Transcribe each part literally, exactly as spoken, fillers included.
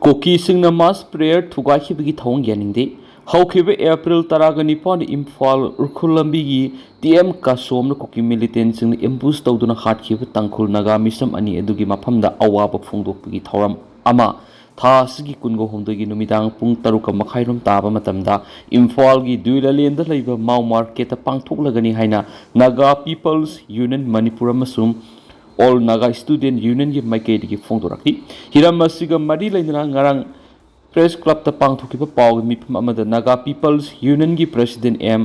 ꯀꯨꯀꯤꯁꯤꯡꯅ mass prayer ꯊꯨꯒꯥꯏꯈꯤꯕꯒꯤ ꯊꯧꯑꯣꯡ ꯌꯥꯅꯤꯡꯗꯦ꯫ ꯍꯧꯈꯤꯕ ꯑꯦꯄ꯭ꯔꯤꯜ ꯇꯔꯥꯒ ꯅꯤꯄꯥꯟꯗ ꯏꯝꯐꯥꯜ ꯎꯈ꯭ꯔꯨꯜ ꯂꯝꯕꯤꯒꯤ ꯇꯤ ꯑꯦꯝ ꯀꯥꯁꯣꯝꯅ ꯀꯨꯀꯤ militantꯁꯤꯡꯅ ambush ꯇꯧꯗꯨꯅ ꯍꯥꯠꯈꯤꯕ ꯇꯥꯡꯈꯨꯜ ꯅꯥꯒꯥ ꯃꯤꯁꯝ ꯑꯅꯤ ꯑꯗꯨꯒꯤ ꯃꯐꯝꯗ ꯑꯋꯥꯕ ꯐꯣꯡꯗꯣꯛꯄꯒꯤ ꯊꯧꯔꯝ ꯑꯃ ꯊꯥ ꯑꯁꯤꯒꯤ ꯀꯨꯟꯒ ꯍꯨꯝꯗꯣꯏꯒꯤ ꯅꯨꯃꯤꯗꯥꯡ ꯄꯨꯡ ꯇꯔꯨꯛꯀ ꯃꯈꯥꯏꯔꯣꯝ ꯇꯥꯕ ꯃꯇꯝꯗ ꯏꯝꯐꯥꯜꯒꯤ ꯗꯨꯏꯂꯥꯂꯦꯟꯗ ꯂꯩꯕ ꯃꯥꯎ ꯃꯥꯔꯀꯦꯠꯇ ꯄꯥꯡꯊꯣꯛꯂꯒꯅꯤ ꯍꯥꯏꯅ ꯅꯥꯒꯥ ꯄꯤꯄꯜꯁ ꯌꯨꯅꯤꯌꯟ ꯃꯅꯤꯄꯨꯔ ꯑꯃꯁꯨꯡ ꯑꯣꯜ ꯅꯥꯒꯥ ꯁ꯭ꯇꯨꯗꯦꯟꯠ ꯌꯨꯅꯤꯌꯟꯒꯤ ꯃꯥꯏꯀꯩꯗꯒꯤ ꯐꯣꯡꯗꯣꯔꯛꯂꯤ꯫ ꯍꯤꯔꯝ ꯑꯁꯤꯒ ꯃꯔꯤ ꯂꯩꯅꯅ ꯉꯔꯥꯡ ꯄ꯭ꯔꯦꯁ ꯀ꯭ꯂꯕꯇ ꯄꯥꯡꯊꯣꯛꯈꯤꯕ ꯄꯥꯎꯒꯤ ꯃꯤꯐꯝ ꯑꯃꯗ ꯅꯥꯒꯥ ꯄꯤꯄꯜꯁ ꯌꯨꯅꯤꯌꯟꯒꯤ ꯄ꯭ꯔꯁꯤꯗꯦꯟꯠ ꯑꯦꯝ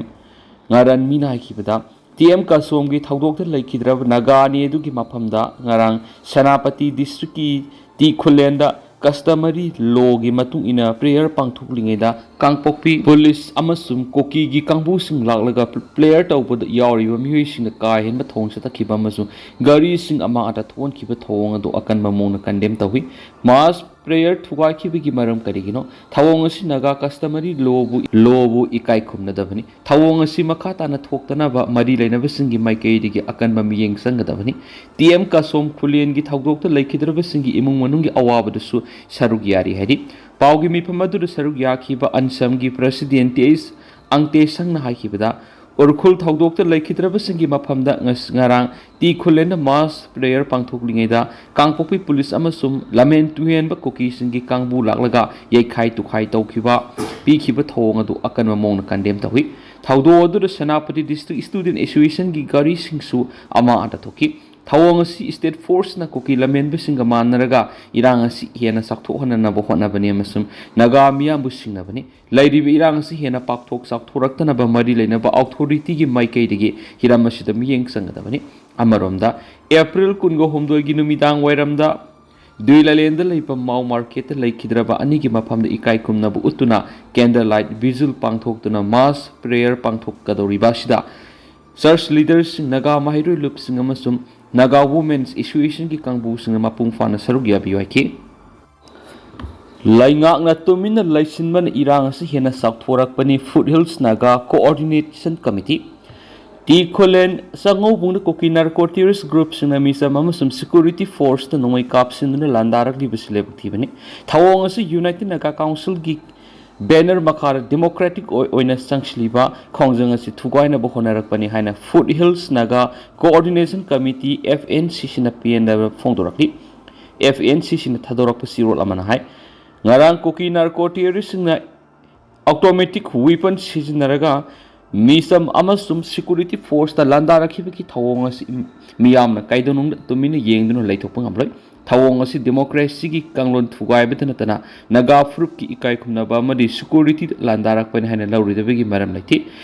ꯉꯥꯔꯟꯃꯤꯅ ꯍꯥꯏꯈꯤꯕꯗ, ꯇꯤ ꯑꯦꯝ ꯀꯥꯁꯣꯝꯒꯤ ꯊꯧꯗꯣꯛꯇ ꯂꯩꯈꯤꯗ꯭ꯔꯕ ꯅꯥꯒꯥ ꯑꯅꯤ ꯑꯗꯨꯒꯤ ꯃꯐꯝꯗ ꯉꯔꯥꯡ ꯁꯦꯅꯥꯄꯇꯤ ꯗꯤꯁꯇ꯭ꯔꯤꯛꯀꯤ ꯇꯤ ꯈꯨꯂꯦꯟꯗ customary lawꯒꯤ ꯃꯇꯨꯡ ꯏꯟꯅ prayer ꯄꯥꯡꯊꯣꯛꯂꯤꯉꯩꯗ ꯀꯥꯡꯄꯣꯛꯄꯤ ꯄꯨꯂꯤꯁ ꯑꯃꯁꯨꯡ ꯀꯨꯀꯤꯒꯤ ꯀꯥꯡꯕꯨꯁꯤꯡ ꯂꯥꯛꯂꯒ prayer ꯇꯧꯕꯗ ꯌꯥꯎꯔꯤꯕ ꯃꯤꯑꯣꯏꯁꯤꯡꯗ ꯀꯥ ꯍꯦꯟꯕ ꯊꯧꯑꯣꯡ ꯆꯠꯊꯈꯤꯕ ꯑꯃꯁꯨꯡ ꯒꯥꯔꯤꯁꯤꯡ ꯑꯃꯥꯡ ꯑꯇꯥ ꯊꯣꯛꯍꯟꯈꯤꯕ ꯊꯧꯑꯣꯡ ꯑꯗꯨ ꯑꯀꯟꯕ ꯃꯑꯣꯡꯗ condemn ꯇꯧꯏ꯫ Mass prayer ꯊꯨꯒꯥꯏꯈꯤꯕꯒꯤ ꯃꯔꯝ ꯀꯔꯤꯒꯤꯅꯣ? ꯊꯧꯑꯣꯡ ꯑꯁꯤ ꯅꯥꯒꯥ customary lawꯕꯨ, lawꯕꯨ ꯏꯀꯥꯏ ꯈꯨꯝꯅꯗꯕꯅꯤ꯫ ꯊꯧꯑꯣꯡ ꯑꯁꯤ ꯃꯈꯥ ꯇꯥꯅ ꯊꯣꯛꯇꯅꯕ ꯃꯔꯤ ꯂꯩꯅꯕꯁꯤꯡꯒꯤ ꯃꯥꯏꯀꯩꯗꯒꯤ ꯑꯀꯟꯕ ꯃꯤꯠꯌꯦꯡ ꯆꯪꯒꯗꯕꯅꯤ꯫ ꯇꯤ ꯑꯦꯝ ꯀꯥꯁꯣꯝ ꯈꯨꯂꯦꯟꯒꯤ ꯊꯧꯗꯣꯛꯇ ꯂꯩꯈꯤꯗ꯭ꯔꯕꯁꯤꯡꯒꯤ ꯏꯃꯨꯡ ꯃꯅꯨꯡꯒꯤ ꯑꯋꯥꯕꯗꯁꯨ ꯁꯔꯨꯛ ꯌꯥꯔꯤ ꯍꯥꯏꯔꯤ꯫ ꯄꯥꯎꯒꯤ ꯃꯤꯐꯝ ꯑꯗꯨꯗ ꯁꯔꯨꯛ ꯌꯥꯈꯤꯕ ꯑꯟꯁꯝꯒꯤ ꯄ꯭ꯔꯁꯤꯗꯦꯟꯠ ꯇꯤ ꯑꯩꯆ ꯑꯪꯇꯦꯁꯪꯅ ꯍꯥꯏꯈꯤꯕꯗ, ꯎꯔꯈꯨꯜ ꯊꯧꯗꯣꯛꯇ ꯂꯩꯈꯤꯗ꯭ꯔꯕꯁꯤꯡꯒꯤ ꯃꯐꯝꯗ ꯉꯁ-, ꯉꯔꯥꯡ ꯇꯤ ꯈꯨꯂꯦꯟꯅ mass prayer ꯄꯥꯡꯊꯣꯛꯂꯤꯉꯩꯗ ꯀꯥꯡꯄꯣꯛꯄꯤ ꯄꯨꯂꯤꯁ ꯑꯃꯁꯨꯡ ꯂꯝꯍꯦꯟ ꯇꯨꯍꯦꯟꯕ ꯀꯨꯀꯤꯁꯤꯡꯒꯤ ꯀꯥꯡꯕꯨ ꯂꯥꯛꯂꯒ ꯌꯩꯈꯥꯏ ꯇꯨꯈꯥꯏ ꯇꯧꯈꯤꯕ, ꯄꯤꯈꯤꯕ ꯊꯧꯑꯣꯡ ꯑꯗꯨ ꯑꯀꯟꯕ ꯃꯑꯣꯡꯗ condemn ꯇꯧꯏ꯫ ꯊꯧꯗꯣꯛ ꯑꯗꯨꯗ ꯁꯦꯅꯥꯄꯇꯤ ꯗꯤꯁꯇ꯭ꯔꯤꯛ ꯁ꯭ꯇꯨꯗꯦꯟꯠ ꯑꯦꯁꯣꯁꯤꯌꯦꯁꯟꯒꯤ ꯒꯥꯔꯤꯁꯤꯡꯁꯨ ꯑꯃꯥꯡ ꯑꯇꯥ ꯊꯣꯛꯈꯤ꯫ ꯊꯧꯑꯣꯡ ꯑꯁꯤ state forceꯅ ꯀꯨꯀꯤ ꯂꯝꯍꯦꯟꯕꯁꯤꯡꯒ ꯃꯥꯟꯅꯔꯒ ꯏꯔꯥꯡ ꯑꯁꯤ ꯍꯦꯟꯅ ꯆꯥꯎꯊꯣꯛꯍꯟꯅꯅꯕ ꯍꯣꯠꯅꯕꯅꯤ ꯑꯃꯁꯨꯡ ꯅꯥꯒꯥ ꯃꯤꯌꯥꯝꯕꯨ ꯁꯤꯡꯅꯕꯅꯤ꯫ ꯂꯩꯔꯤꯕ ꯏꯔꯥꯡ ꯑꯁꯤ ꯍꯦꯟꯅ ꯄꯥꯛꯊꯣꯛ ꯆꯥꯎꯊꯣꯔꯛꯇꯅꯕ ꯃꯔꯤ ꯂꯩꯅꯕ ꯑꯣꯊꯣꯔꯤꯇꯤꯒꯤ ꯃꯥꯏꯀꯩꯗꯒꯤ ꯍꯤꯔꯝ ꯑꯁꯤꯗ ꯃꯤꯠꯌꯦꯡ ꯆꯪꯒꯗꯕꯅꯤ꯫ ꯑꯃꯔꯣꯝꯗ, ꯑꯦꯄ꯭ꯔꯤꯜ ꯀꯨꯟꯒ ꯍꯨꯝꯗꯣꯏꯒꯤ ꯅꯨꯃꯤꯗꯥꯡ ꯋꯥꯏꯔꯝꯗ ꯗꯨꯏꯂꯥꯂꯦꯟꯗ ꯂꯩꯕ ꯃꯥꯎ ꯃꯥꯔꯀꯦꯠꯇ ꯂꯩꯈꯤꯗ꯭ꯔꯕ ꯑꯅꯤꯒꯤ ꯃꯐꯝꯗ ꯏꯀꯥꯏ ꯈꯨꯝꯅꯕ ꯎꯠꯇꯨꯅ candle light vigil ꯄꯥꯡꯊꯣꯛꯇꯨꯅ mass prayer ꯄꯥꯡꯊꯣꯛꯀꯗꯧꯔꯤꯕ ꯑꯁꯤꯗ church leaderꯁꯤꯡ, ꯅꯥꯒꯥ ꯃꯍꯩꯔꯣꯏ ꯂꯨꯞꯁꯤꯡ ꯑꯃꯁꯨꯡ ꯅꯥꯒꯥ Women's Associationꯒꯤ ꯀꯥꯡꯕꯨꯁꯤꯡꯅ ꯃꯄꯨꯡ ꯐꯥꯅ ꯁꯔꯨꯛ ꯌꯥꯕꯤꯌꯨ ꯍꯥꯏꯈꯤ꯫ ꯂꯩꯉꯥꯛꯅ ꯇꯨꯃꯤꯟꯅ ꯂꯩꯁꯤꯟꯕꯅ ꯏꯔꯥꯡ ꯑꯁꯤ ꯍꯦꯟꯅ ꯆꯥꯎꯊꯣꯔꯛꯄꯅꯤ, Foothills Naga Coordination Committee꯫ T Khulen ꯆꯥꯉꯧꯕꯨꯡꯗ ꯀꯨꯀꯤ ꯅꯥꯔꯀꯣ ꯇꯦꯔꯣꯔꯤꯁ ꯒ꯭ꯔꯨꯞꯁꯤꯡꯅ ꯃꯤꯆꯝ ꯑꯃꯁꯨꯡ ꯁꯦꯀ꯭ꯌꯨꯔꯤꯇꯤ ꯐꯣꯔꯁꯇ ꯅꯣꯡꯃꯩ ꯀꯥꯞꯁꯤꯟꯗꯨꯅ ꯂꯥꯟꯗꯥꯔꯛꯂꯤꯕꯁꯤ ꯂꯥꯏꯕꯛ ꯊꯤꯕꯅꯤ꯫ ꯊꯧꯑꯣꯡ ꯑꯁꯤ ꯌꯨꯅꯥꯏꯇꯦꯗ ꯅꯥꯒꯥ ꯀꯥꯎꯟꯁꯤꯜꯒꯤ ꯕꯦꯅꯔ ꯃꯈꯥꯗ ꯗꯦꯃꯣꯀ꯭ꯔꯦꯇꯤꯛ ꯑꯣꯏ-, ꯑꯣꯏꯅ ꯆꯪꯁꯤꯜꯂꯤꯕ ꯈꯣꯡꯖꯪ ꯑꯁꯤ ꯊꯨꯒꯥꯏꯅꯕ ꯍꯣꯠꯅꯔꯛꯄꯅꯤ ꯍꯥꯏꯅ foothills Naga coordination committee, F N C C ꯅ ꯄꯦꯟꯗꯕ ꯐꯣꯡꯗꯣꯔꯛꯂꯤ꯫ F N C C ꯅ ꯊꯥꯗꯣꯔꯛꯄ ꯆꯦꯔꯣꯜ ꯑꯃꯅ ꯍꯥꯏ, ꯉꯔꯥꯡ ꯀꯨꯀꯤ ꯅꯥꯔꯀꯣ ꯇꯦꯔꯣꯔꯤꯁꯁꯤꯡꯅ ꯑꯣꯇꯣꯃꯦꯇꯤꯛ ꯋꯦꯄꯟ ꯁꯤꯖꯤꯟꯅꯔꯒ ꯃꯤꯆꯝ ꯑꯃꯁꯨꯡ ꯁꯦꯀ꯭ꯌꯨꯔꯤꯇꯤ ꯐꯣꯔꯁꯇ ꯂꯥꯟꯗꯥꯔꯛꯈꯤꯕꯒꯤ ꯊꯧꯑꯣꯡ ꯑꯁꯤ ꯃꯤꯌꯥꯝꯅ ꯀꯩꯗꯧꯅꯨꯡꯗ ꯇꯨꯃꯤꯟꯅ ꯌꯦꯡꯗꯨꯅ ꯂꯩꯊꯣꯛꯄ ꯉꯝꯂꯣꯏ꯫ ꯊꯧꯑꯣꯡ ꯑꯁꯤ ꯗꯦꯃꯣꯀ꯭ꯔꯦꯁꯤꯒꯤ ꯀꯥꯡꯂꯣꯟ ꯊꯨꯒꯥꯏꯕꯇ ꯅꯠꯇꯅ ꯅꯥꯒꯥ ꯐꯨꯔꯨꯞꯀꯤ ꯏꯀꯥꯏ ꯈꯨꯝꯅꯕ ꯑꯃꯗꯤ ꯁꯦꯀ꯭ꯌꯨꯔꯤꯇꯤꯗ ꯂꯥꯟꯗꯥꯔꯛꯄꯅꯤ ꯍꯥꯏꯅ ꯂꯧꯔꯣꯏꯗꯕꯒꯤ ꯃꯔꯝ ꯂꯩꯇꯦ꯫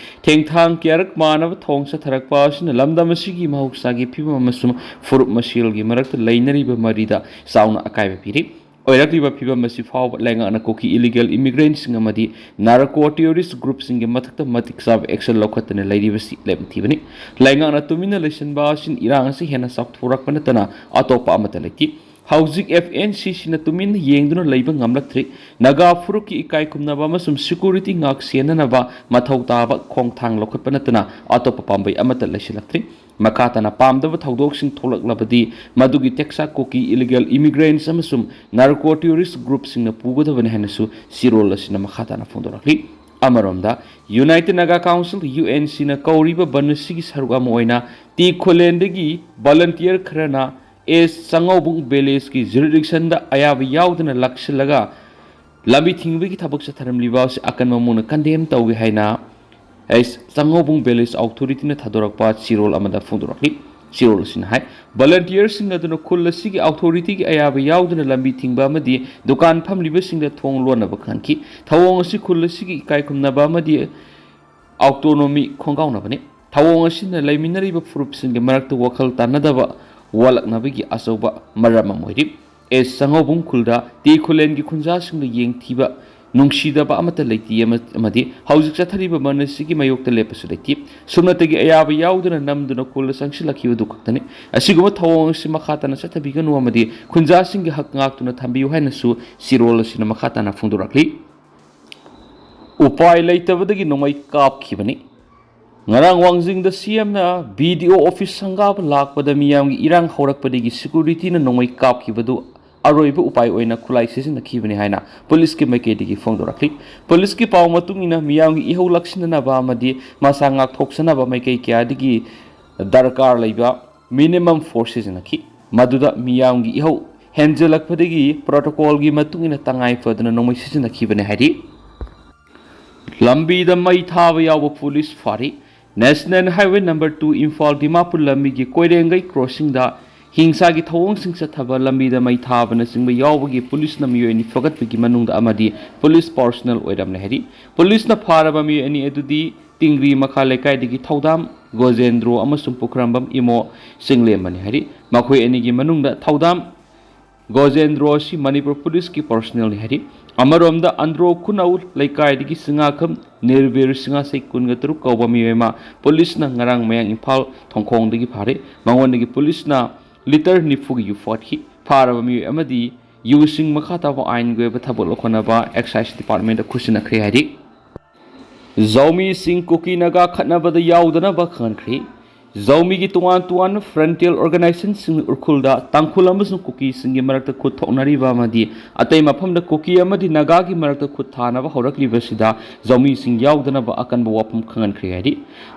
ꯊꯦꯡꯊꯥꯡ ꯀꯌꯥꯔꯛ ꯃꯥꯟꯅꯕ ꯊꯧꯑꯣꯡ ꯆꯠꯊꯔꯛꯄ ꯑꯁꯤꯅ ꯂꯝꯗꯝ ꯑꯁꯤꯒꯤ ꯃꯍꯧꯁꯥꯒꯤ ꯐꯤꯕꯝ ꯑꯃꯁꯨꯡ ꯐꯨꯔꯨꯞ ꯃꯁꯦꯜꯒꯤ ꯃꯔꯛꯇ ꯂꯩꯅꯔꯤꯕ ꯃꯔꯤꯗ ꯆꯥꯎꯅ ꯑꯀꯥꯏꯕ ꯄꯤꯔꯤ꯫ ꯑꯣꯏꯔꯛꯂꯤꯕ ꯐꯤꯕꯝ ꯑꯁꯤ ꯐꯥꯎꯕ ꯂꯩꯉꯥꯛꯅ ꯀꯨꯀꯤ ꯏꯂꯤꯒꯦꯜ ꯏꯃꯤꯒ꯭ꯔꯦꯟꯠꯁꯤꯡ ꯑꯃꯗꯤ ꯅꯥꯔꯀꯣ ꯇꯦꯔꯣꯔꯤꯁ꯭ꯠ ꯒ꯭ꯔꯨꯞꯁꯤꯡꯒꯤ ꯃꯊꯛꯇ ꯃꯇꯤꯛ ꯆꯥꯕ ꯑꯦꯛꯁꯟ ꯂꯧꯈꯠꯇꯅ ꯂꯩꯔꯤꯕꯁꯤ ꯂꯥꯏꯕꯛ ꯊꯤꯕꯅꯤ꯫ ꯂꯩꯉꯥꯛꯅ ꯇꯨꯃꯤꯟꯅ ꯂꯩꯁꯤꯟꯕ ꯑꯁꯤꯅ ꯏꯔꯥꯡ ꯑꯁꯤ ꯍꯦꯟꯅ ꯆꯥꯎꯊꯣꯔꯛꯄ ꯅꯠꯇꯅ ꯑꯇꯣꯞꯄ ꯑꯃꯠꯇ ꯂꯩꯇꯦ꯫ ꯍꯧꯖꯤꯛ F N C C ꯅ ꯇꯨꯃꯤꯟꯅ ꯌꯦꯡꯗꯨꯅ ꯂꯩꯕ ꯉꯝꯂꯛꯇ꯭ꯔꯤ꯫ ꯅꯥꯒꯥ ꯐꯨꯔꯨꯞꯀꯤ ꯏꯀꯥꯏ ꯈꯨꯝꯅꯕ ꯑꯃꯁꯨꯡ ꯁꯦꯀ꯭ꯌꯨꯔꯤꯇꯤ ꯉꯥꯛ ꯁꯦꯟꯅꯅꯕ ꯃꯊꯧ ꯇꯥꯕ ꯈꯣꯡꯊꯥꯡ ꯂꯧꯈꯠꯄ ꯅꯠꯇꯅ ꯑꯇꯣꯞꯄ ꯄꯥꯝꯕꯩ ꯑꯃꯠꯇ ꯂꯩꯁꯤꯜꯂꯛꯇ꯭ꯔꯤ꯫ ꯃꯈꯥ ꯇꯥꯅ ꯄꯥꯝꯗꯕ ꯊꯧꯗꯣꯛꯁꯤꯡ ꯊꯣꯛꯂꯛꯂꯕꯗꯤ ꯃꯗꯨꯒꯤ ꯇꯦꯛꯁꯥ ꯀꯨꯀꯤ ꯏꯂꯤꯒꯦꯜ ꯏꯃꯤꯒ꯭ꯔꯦꯟꯠꯁ ꯑꯃꯁꯨꯡ ꯅꯥꯔꯀꯣ ꯇꯦꯔꯣꯔꯤꯁ꯭ꯠ ꯒ꯭ꯔꯨꯞꯁꯤꯡꯅ ꯄꯨꯒꯗꯕꯅꯤ ꯍꯥꯏꯅꯁꯨ ꯆꯦꯔꯣꯜ ꯑꯁꯤꯅ ꯃꯈꯥ ꯇꯥꯅ ꯐꯣꯡꯗꯣꯔꯛꯂꯤ꯫ ꯑꯃꯔꯣꯝꯗ, United Naga council, U N C ꯅ ꯀꯧꯔꯤꯕ ꯕꯟ ꯑꯁꯤꯒꯤ ꯁꯔꯨꯛ ꯑꯃ ꯑꯣꯏꯅ ꯇꯤ ꯈꯨꯂꯦꯟꯗꯒꯤ ꯚꯣꯂꯨꯟꯇꯤꯌꯔ ꯈꯔꯅ ꯑꯦꯁ ꯆꯥꯉꯧꯕꯨꯡ ꯚꯤꯂꯦꯖꯀꯤ ꯖꯨꯔꯤꯗꯤꯛꯁꯟꯗ ꯑꯌꯥꯕ ꯌꯥꯎꯗꯅ ꯂꯥꯛꯁꯤꯜꯂꯒ ꯂꯝꯕꯤ ꯊꯤꯡꯕꯒꯤ ꯊꯕꯛ ꯆꯠꯊꯔꯝꯂꯤꯕ ꯑꯁꯤ ꯑꯀꯟꯕ ꯃꯑꯣꯡꯗ ꯀꯟꯗꯦꯝ ꯇꯧꯏ ꯍꯥꯏꯅ ꯑꯦꯁ ꯆꯥꯉꯧꯕꯨꯡ ꯚꯤꯂꯦꯖ ꯑꯣꯊꯣꯔꯤꯇꯤꯅ ꯊꯥꯗꯣꯔꯛꯄ ꯆꯦꯔꯣꯜ ꯑꯃꯗ ꯐꯣꯡꯗꯣꯔꯛꯂꯤ꯫ ꯆꯦꯔꯣꯜ ꯑꯁꯤꯅ ꯍꯥꯏ, ꯚꯣꯂꯨꯟꯇꯤꯌꯔꯁꯤꯡ ꯑꯗꯨꯅ ꯈꯨꯜ ꯑꯁꯤꯒꯤ ꯑꯣꯊꯣꯔꯤꯇꯤꯒꯤ ꯑꯌꯥꯕ ꯌꯥꯎꯗꯅ ꯂꯝꯕꯤ ꯊꯤꯡꯕ ꯑꯃꯗꯤ ꯗꯨꯀꯥꯟ ꯐꯝꯂꯤꯕꯁꯤꯡꯗ ꯊꯣꯡ ꯂꯣꯟꯅꯕ ꯈꯪꯈꯤ꯫ ꯊꯧꯑꯣꯡ ꯑꯁꯤ ꯈꯨꯜ ꯑꯁꯤꯒꯤ ꯏꯀꯥꯏ ꯈꯨꯝꯅꯕ ꯑꯃꯗꯤ ꯑꯣꯇꯣꯅꯣꯃꯤ ꯈꯣꯡꯒꯥꯎꯅꯕꯅꯤ꯫ ꯊꯧꯑꯣꯡ ꯑꯁꯤꯅ ꯂꯩꯃꯤꯟꯅꯔꯤꯕ ꯐꯨꯔꯨꯞꯁꯤꯡꯒꯤ ꯃꯔꯛꯇ ꯋꯥꯈꯜ ꯇꯥꯅꯗꯕ ꯋꯥꯠꯂꯛꯅꯕꯒꯤ ꯑꯆꯧꯕ ꯃꯔꯝ ꯑꯃ ꯑꯣꯏꯔꯤ꯫ ꯑꯦꯁ ꯆꯥꯉꯧꯕꯨꯡ ꯈꯨꯜꯗ ꯇꯤ ꯈꯨꯂꯦꯟꯒꯤ ꯈꯨꯟꯖꯥꯁꯤꯡꯅ ꯌꯦꯡꯊꯤꯕ, ꯅꯨꯡꯁꯤꯗꯕ ꯑꯃꯠꯇ ꯂꯩꯇꯦ ꯑꯃ-, ꯑꯃꯗꯤ ꯍꯧꯖꯤꯛ ꯆꯠꯊꯔꯤꯕ ꯕꯟ ꯑꯁꯤꯒꯤ ꯃꯥꯌꯣꯛꯇ ꯂꯦꯞꯄꯁꯨ ꯂꯩꯇꯦ꯫ ꯁꯨꯞꯅꯇꯒꯤ ꯑꯌꯥꯕ ꯌꯥꯎꯗꯅ ꯅꯝꯗꯨꯅ ꯈꯨꯜꯗ ꯆꯪꯁꯤꯜꯂꯛꯈꯤꯕꯗꯨ ꯈꯛꯇꯅꯤ꯫ ꯑꯁꯤꯒꯨꯝꯕ ꯊꯧꯑꯣꯡ ꯑꯁꯤ ꯃꯈꯥ ꯇꯥꯅ ꯆꯠꯊꯕꯤꯒꯅꯨ ꯑꯃꯗꯤ ꯈꯨꯟꯖꯥꯁꯤꯡꯒꯤ ꯍꯛ ꯉꯥꯛꯇꯨꯅ ꯊꯝꯕꯤꯌꯨ ꯍꯥꯏꯅꯁꯨ ꯆꯦꯔꯣꯜ ꯑꯁꯤꯅ ꯃꯈꯥ ꯇꯥꯅ ꯐꯣꯡꯗꯣꯔꯛꯂꯤ꯫ ꯎꯄꯥꯏ ꯂꯩꯇꯕꯗꯒꯤ ꯅꯣꯡꯃꯩ ꯀꯥꯞꯈꯤꯕꯅꯤ꯫ ꯉꯔꯥꯡ ꯋꯥꯡꯖꯤꯡꯗ ꯁꯤ ꯑꯦꯝꯅ ꯕꯤ ꯗꯤ ꯑꯣ ꯑꯣꯐꯤꯁ ꯁꯪꯒꯥꯕ ꯂꯥꯛꯄꯗ ꯃꯤꯌꯥꯝꯒꯤ ꯏꯔꯥꯡ ꯍꯧꯔꯛꯄꯗꯒꯤ ꯁꯦꯀ꯭ꯌꯨꯔꯤꯇꯤꯅ ꯅꯣꯡꯃꯩ ꯀꯥꯞꯈꯤꯕꯗꯨ ꯑꯔꯣꯏꯕ ꯎꯄꯥꯏ ꯑꯣꯏꯅ ꯈꯨꯠꯂꯥꯏ ꯁꯤꯖꯤꯟꯅꯈꯤꯕꯅꯤ ꯍꯥꯏꯅ ꯄꯨꯂꯤꯁꯀꯤ ꯃꯥꯏꯀꯩꯗꯒꯤ ꯐꯣꯡꯗꯣꯔꯛꯂꯤ꯫ ꯄꯨꯂꯤꯁꯀꯤ ꯄꯥꯎ ꯃꯇꯨꯡ ꯏꯟꯅ ꯃꯤꯌꯥꯝꯒꯤ ꯏꯍꯧ ꯂꯥꯛꯁꯤꯟꯅꯅꯕ ꯑꯃꯗꯤ ꯃꯁꯥ ꯉꯥꯛꯊꯣꯛꯆꯅꯕ ꯃꯥꯏꯀꯩ ꯀꯌꯥꯗꯒꯤ ꯗꯔꯀꯥꯔ ꯂꯩꯕ ꯃꯤꯅꯤꯃꯝ ꯐꯣꯔꯁ ꯁꯤꯖꯤꯟꯅꯈꯤ꯫ ꯃꯗꯨꯗ ꯃꯤꯌꯥꯝꯒꯤ ꯏꯍꯧ ꯍꯦꯟꯖꯜꯂꯛꯄꯗꯒꯤ ꯄ꯭ꯔꯣꯇꯣꯀꯣꯜꯒꯤ ꯃꯇꯨꯡ ꯏꯟꯅ ꯇꯉꯥꯏ ꯐꯗꯅ ꯅꯣꯡꯃꯩ ꯁꯤꯖꯤꯟꯅꯈꯤꯕꯅꯤ ꯍꯥꯏꯔꯤ꯫ ꯂꯝꯕꯤꯗ ꯃꯩ ꯊꯥꯕ ꯌꯥꯎꯕ ꯄꯨꯂꯤꯁ ꯐꯥꯔꯤ꯫ National highway number two Imphal Dimapur ꯂꯝꯕꯤꯒꯤ ꯀꯣꯏꯔꯦꯡꯒꯩ ꯀ꯭ꯔꯣꯁꯤꯡꯗ ꯍꯤꯡꯁꯥꯒꯤ ꯊꯧꯑꯣꯡꯁꯤꯡ ꯆꯠꯊꯕ ꯂꯝꯕꯤꯗ ꯃꯩ ꯊꯥꯕꯅꯆꯤꯡꯕ ꯌꯥꯎꯕꯒꯤ ꯄꯨꯂꯤꯁꯅ ꯃꯤꯑꯣꯏ ꯑꯅꯤ ꯐꯒꯠꯄꯒꯤ ꯃꯅꯨꯡꯗ ꯑꯃꯗꯤ ꯄꯨꯂꯤꯁ ꯄꯥꯔꯁꯣꯅꯦꯜ ꯑꯣꯏꯔꯝꯂꯦ ꯍꯥꯏꯔꯤ꯫ ꯄꯨꯂꯤꯁꯅ ꯐꯥꯔꯕ ꯃꯤꯑꯣꯏ ꯑꯅꯤ ꯑꯗꯨꯗꯤ ꯇꯤꯡꯒ꯭ꯔꯤ ꯃꯈꯥ ꯂꯩꯀꯥꯏꯗꯒꯤ ꯊꯧꯗꯥꯝ ꯒꯣꯖꯦꯟꯗ꯭ꯔꯣ ꯑꯃꯁꯨꯡ ꯄꯨꯈ꯭ꯔꯝꯕꯝ ꯏꯃꯣ ꯆꯤꯡꯂꯦꯝꯕꯅꯤ ꯍꯥꯏꯔꯤ꯫ ꯃꯈꯣꯏ ꯑꯅꯤꯒꯤ ꯃꯅꯨꯡꯗ ꯊꯧꯗꯥꯝ ꯒꯣꯖꯦꯟꯗ꯭ꯔꯣ ꯑꯁꯤ ꯃꯅꯤꯄꯨꯔ ꯄꯨꯂꯤꯁꯀꯤ ꯄꯥꯔꯁꯣꯅꯦꯜꯅꯤ ꯍꯥꯏꯔꯤ꯫ ꯑꯃꯔꯣꯝꯗ ꯑꯟꯗ꯭ꯔꯣ ꯈꯨꯅꯧ ꯂꯩꯀꯥꯏꯗꯒꯤ ꯁꯤꯡꯉꯥꯈꯝ ꯅꯤꯔꯕꯤꯔ ꯁꯤꯡꯉꯥ ꯆꯍꯤ ꯀꯨꯟꯒ ꯇꯔꯨꯛ ꯀꯧꯕ ꯃꯤꯑꯣꯏ ꯑꯃ ꯄꯨꯂꯤꯁꯅ ꯉꯔꯥꯡ ꯃꯌꯥꯡ ꯏꯝꯐꯥꯜ ꯊꯣꯡꯈꯣꯡꯗꯒꯤ ꯐꯥꯔꯦ꯫ ꯃꯉꯣꯟꯗꯒꯤ ꯄꯨꯂꯤꯁꯅ ꯂꯤꯇꯔ ꯅꯤꯐꯨꯒꯤ ꯌꯨ ꯐꯥꯠꯈꯤ꯫ ꯐꯥꯔꯕ ꯃꯤꯑꯣꯏ ꯑꯃꯗꯤ ꯌꯨꯁꯤꯡ ꯃꯈꯥ ꯇꯥꯕ ꯑꯥꯏꯟꯒꯤ ꯑꯣꯏꯕ ꯊꯕꯛ ꯂꯧꯈꯠꯅꯕ ꯑꯦꯛꯁꯥꯏꯁ ꯗꯤꯄꯥꯔꯠꯃꯦꯟꯗ ꯈꯨꯠꯁꯤꯟꯅꯈ꯭ꯔꯦ ꯍꯥꯏꯔꯤ꯫ ꯖꯧꯃꯤꯁꯤꯡ ꯀꯨꯀꯤ ꯅꯥꯒꯥ ꯈꯠꯅꯕꯗ ꯌꯥꯎꯗꯅꯕ ꯈꯪꯍꯟꯈ꯭ꯔꯤ꯫ ꯖꯧꯃꯤꯒꯤ ꯇꯣꯉꯥꯟ ꯇꯣꯉꯥꯟꯕ ꯐ꯭ꯔꯟꯇꯤꯌꯔ ꯑꯣꯔꯒꯅꯥꯏꯖꯦꯁꯟꯁꯤꯡꯅ ꯎꯔꯈꯨꯜꯗ ꯇꯥꯡꯈꯨꯜ ꯑꯃꯁꯨꯡ ꯀꯨꯀꯤꯁꯤꯡꯒꯤ ꯃꯔꯛꯇ ꯈꯨꯠ ꯊꯣꯛꯅꯔꯤꯕ ꯑꯃꯗꯤ ꯑꯇꯩ ꯃꯐꯝꯗ ꯀꯨꯀꯤ ꯑꯃꯗꯤ ꯅꯥꯒꯥꯒꯤ ꯃꯔꯛꯇ ꯈꯨꯠ ꯊꯥꯅꯕ ꯍꯧꯔꯛꯂꯤꯕꯁꯤꯗ ꯖꯧꯃꯤꯁꯤꯡ ꯌꯥꯎꯗꯅꯕ ꯑꯀꯟꯕ ꯋꯥꯐꯝ ꯈꯪꯍꯟꯈ꯭ꯔꯦ ꯍꯥꯏꯔꯤ꯫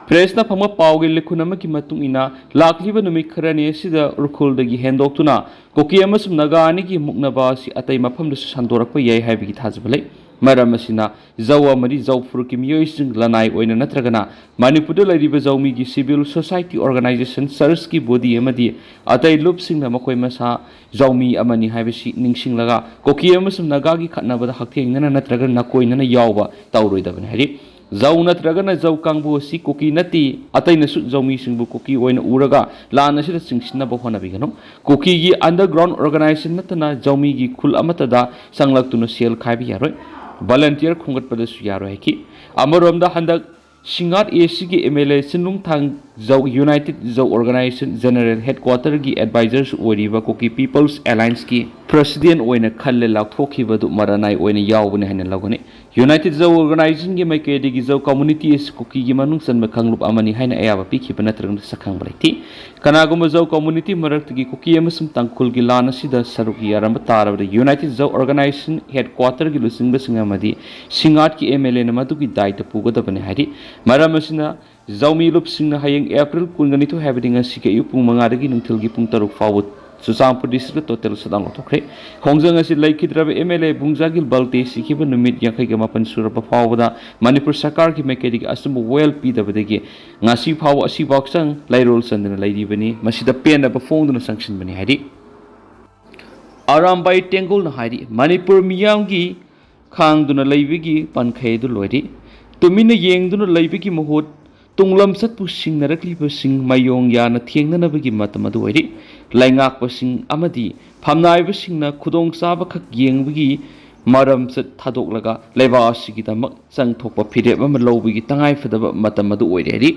ꯄ꯭ꯔꯦꯁꯅ ꯐꯪꯕ ꯄꯥꯎꯒꯤ ꯂꯤꯈꯨꯟ ꯑꯃꯒꯤ ꯃꯇꯨꯡ ꯏꯟꯅ, ꯂꯥꯛꯂꯤꯕ ꯅꯨꯃꯤꯠ ꯈꯔꯅꯤ ꯑꯁꯤꯗ ꯎꯔꯈꯨꯜꯗꯒꯤ ꯍꯦꯟꯗꯣꯛꯇꯨꯅ ꯀꯨꯀꯤ ꯑꯃꯁꯨꯡ ꯅꯥꯒꯥ ꯑꯅꯤꯒꯤ ꯃꯨꯛꯅꯕ ꯑꯁꯤ ꯑꯇꯩ ꯃꯐꯝꯗꯁꯨ ꯁꯟꯗꯣꯔꯛꯄ ꯌꯥꯏ ꯍꯥꯏꯕꯒꯤ ꯊꯥꯖꯕ ꯂꯩ꯫ ꯃꯔꯝ ꯑꯁꯤꯅ, ꯖꯧ ꯑꯃꯗꯤ ꯖꯧ ꯐꯨꯔꯨꯞꯀꯤ ꯃꯤꯑꯣꯏꯁꯤꯡ ꯂꯅꯥꯏ ꯑꯣꯏꯅ ꯅꯠꯇ꯭ꯔꯒꯅ ꯃꯅꯤꯄꯨꯔꯗ ꯂꯩꯔꯤꯕ ꯖꯧꯃꯤꯒꯤ ꯁꯤꯚꯤꯜ ꯁꯣꯁꯥꯏꯇꯤ ꯑꯣꯔꯒꯅꯥꯏꯖꯦꯁꯟ, ꯆꯔꯆꯀꯤ ꯕꯣꯗꯤ ꯑꯃꯗꯤ ꯑꯇꯩ ꯂꯨꯞꯁꯤꯡꯅ ꯃꯈꯣꯏ ꯃꯁꯥ ꯖꯧꯃꯤ ꯑꯃꯅꯤ ꯍꯥꯏꯕꯁꯤ ꯅꯤꯡꯁꯤꯡꯂꯒ ꯀꯨꯀꯤ ꯑꯃꯁꯨꯡ ꯅꯥꯒꯥꯒꯤ ꯈꯠꯅꯕꯗ ꯍꯛꯊꯦꯡꯅꯅ ꯅꯠꯇ꯭ꯔꯒ ꯅꯀꯣꯏꯅꯅ ꯌꯥꯎꯕ ꯇꯧꯔꯣꯏꯗꯕꯅꯤ ꯍꯥꯏꯔꯤ꯫ ꯖꯧ ꯅꯠꯇ꯭ꯔꯒꯅ ꯖꯧ ꯀꯥꯡꯕꯨ ꯑꯁꯤ ꯀꯨꯀꯤ ꯅꯠꯇꯦ, ꯑꯇꯩꯅꯁꯨ ꯖꯧꯃꯤꯁꯤꯡꯕꯨ ꯀꯨꯀꯤ ꯑꯣꯏꯅ ꯎꯔꯒ ꯂꯥꯟ ꯑꯁꯤꯗ ꯆꯤꯡꯁꯤꯟꯅꯕ ꯍꯣꯠꯅꯕꯤꯒꯅꯨ꯫ ꯀꯨꯀꯤꯒꯤ ꯑꯟꯗꯔꯒ꯭ꯔꯥꯎꯟ ꯑꯣꯔꯒꯅꯥꯏꯖꯦꯁꯟ ꯅꯠꯇꯅ ꯖꯧꯃꯤꯒꯤ ꯈꯨꯜ ꯑꯃꯠꯇꯗ ꯆꯪꯂꯛꯇꯨꯅ ꯁꯦꯜ ꯈꯥꯏꯕ ꯌꯥꯔꯣꯏ꯫ ꯚꯣꯂꯟꯇꯤꯌꯔ ꯈꯣꯝꯒꯠꯄꯗꯁꯨ ꯌꯥꯔꯣꯏ ꯍꯥꯏꯈꯤ꯫ ꯑꯃꯔꯣꯝꯗ, ꯍꯟꯗꯛ ꯁꯤꯡꯉꯥꯠ ꯑꯦ ꯁꯤꯒꯤ M L A Chinlunthang Zou United Zou Organization General Headquarterꯒꯤ Advisorꯁꯨ ꯑꯣꯏꯔꯤꯕ Kuki People's Allianceꯀꯤ President ꯑꯣꯏꯅ ꯈꯜꯂꯦ ꯂꯥꯎꯊꯣꯛꯈꯤꯕ ꯑꯗꯨ ꯃꯔꯥꯅꯥꯏ ꯑꯣꯏꯅ ꯌꯥꯎꯕꯅꯤ ꯍꯥꯏꯅ ꯂꯧꯒꯅꯤ꯫ United Zou Organizationꯒꯤ ꯃꯥꯏꯀꯩꯗꯒꯤ ꯖꯧ community ꯑꯁꯤ ꯀꯨꯀꯤꯒꯤ ꯃꯅꯨꯡ ꯆꯟꯕ ꯀꯥꯡꯂꯨꯞ ꯑꯃꯅꯤ ꯍꯥꯏꯅ ꯑꯌꯥꯕ ꯄꯤꯈꯤꯕ ꯅꯠꯇ꯭ꯔꯒ ꯁꯛꯈꯪꯕ ꯂꯩꯇꯦ꯫ ꯀꯅꯥꯒꯨꯝꯕ ꯖꯧ community ꯃꯔꯛꯇꯒꯤ ꯀꯨꯀꯤ ꯑꯃꯁꯨꯡ ꯇꯥꯡꯈꯨꯜꯒꯤ ꯂꯥꯟ ꯑꯁꯤꯗ ꯁꯔꯨꯛ ꯌꯥꯔꯝꯕ ꯇꯥꯔꯕꯗꯤ United Zou Organization Headquarterꯒꯤ ꯂꯨꯆꯤꯡꯕꯁꯤꯡ ꯑꯃꯗꯤ ꯁꯤꯡꯉꯥꯠꯀꯤ MLAꯅ ꯃꯗꯨꯒꯤ ꯗꯥꯏꯇ ꯄꯨꯒꯗꯕꯅꯤ ꯍꯥꯏꯔꯤ꯫ ꯃꯔꯝ ꯑꯁꯤꯅ ꯖꯧꯃꯤ ꯂꯨꯞꯁꯤꯡꯅ ꯍꯌꯦꯡ April ꯀꯨꯟꯒ ꯅꯤꯊꯣꯏ ꯍꯥꯏꯕꯗꯤ ꯉꯁꯤꯒꯤ ꯑꯌꯨꯛ ꯄꯨꯡ ꯃꯉꯥꯗꯒꯤ ꯅꯨꯡꯊꯤꯜꯒꯤ ꯄꯨꯡ ꯇꯔꯨꯛ ꯐꯥꯎꯕ ꯆꯨꯔꯆꯥꯟꯄꯨꯔ districtꯇ total shutdown ꯂꯧꯊꯣꯛꯈ꯭ꯔꯦ꯫ ꯈꯣꯡꯖꯪ ꯑꯁꯤ ꯂꯩꯈꯤꯗ꯭ꯔꯕ MLA ꯕꯨꯡꯖꯥꯒꯤꯜ ꯕꯜꯇꯦ ꯁꯤꯈꯤꯕ ꯅꯨꯃꯤꯠ ꯌꯥꯡꯈꯩꯒ ꯃꯥꯄꯟ ꯁꯨꯔꯕ ꯐꯥꯎꯕꯗ ꯃꯅꯤꯄꯨꯔ ꯁꯔꯀꯥꯔꯒꯤ ꯃꯥꯏꯀꯩꯗꯒꯤ ꯑꯆꯨꯝꯕ ꯋꯥꯌꯦꯜ ꯄꯤꯗꯕꯗꯒꯤ ꯉꯁꯤ ꯐꯥꯎꯕ ꯑꯁꯤꯐꯥꯎ ꯆꯪ ꯂꯩꯔꯣꯜ ꯆꯟꯗꯅ ꯂꯩꯔꯤꯕꯅꯤ꯫ ꯃꯁꯤꯗ ꯄꯦꯟꯗꯕ ꯐꯣꯡꯗꯨꯅ ꯆꯪꯁꯤꯟꯕꯅꯤ ꯍꯥꯏꯔꯤ꯫ ꯑꯔꯥꯝꯕꯥꯏ ꯇꯦꯡꯒꯣꯜꯅ ꯍꯥꯏꯔꯤ, ꯃꯅꯤꯄꯨꯔ ꯃꯤꯌꯥꯝꯒꯤ ꯈꯥꯡꯗꯨꯅ ꯂꯩꯕꯒꯤ ꯄꯟꯈꯩ ꯑꯗꯨ ꯂꯣꯏꯔꯤ꯫ ꯇꯨꯃꯤꯟꯅ ꯌꯦꯡꯗꯨꯅ ꯂꯩꯕꯒꯤ ꯃꯍꯨꯠ ꯇꯨꯡꯂꯝꯆꯠꯄꯨ ꯁꯤꯡꯅꯔꯛꯂꯤꯕꯁꯤꯡ ꯃꯥꯌꯣꯡ ꯌꯥꯅ ꯊꯦꯡꯅꯅꯕꯒꯤ ꯃꯇꯝ ꯑꯗꯨ ꯑꯣꯏꯔꯤ꯫ ꯂꯩꯉꯥꯛꯄꯁꯤꯡ ꯑꯃꯗꯤ ꯐꯝꯅꯥꯏꯕꯁꯤꯡꯅ ꯈꯨꯗꯣꯡꯆꯥꯕꯈꯛ ꯌꯦꯡꯕꯒꯤ ꯃꯔꯝꯆꯠ ꯊꯥꯗꯣꯛꯂꯒ ꯂꯩꯕꯥꯛ ꯑꯁꯤꯒꯤꯗꯃꯛ ꯆꯪꯊꯣꯛꯄ ꯐꯤꯔꯦꯞ ꯑꯃ ꯂꯧꯕꯒꯤ ꯇꯉꯥꯏꯐꯗꯕ ꯃꯇꯝ ꯑꯗꯨ ꯑꯣꯏꯔꯦ ꯍꯥꯏꯔꯤ꯫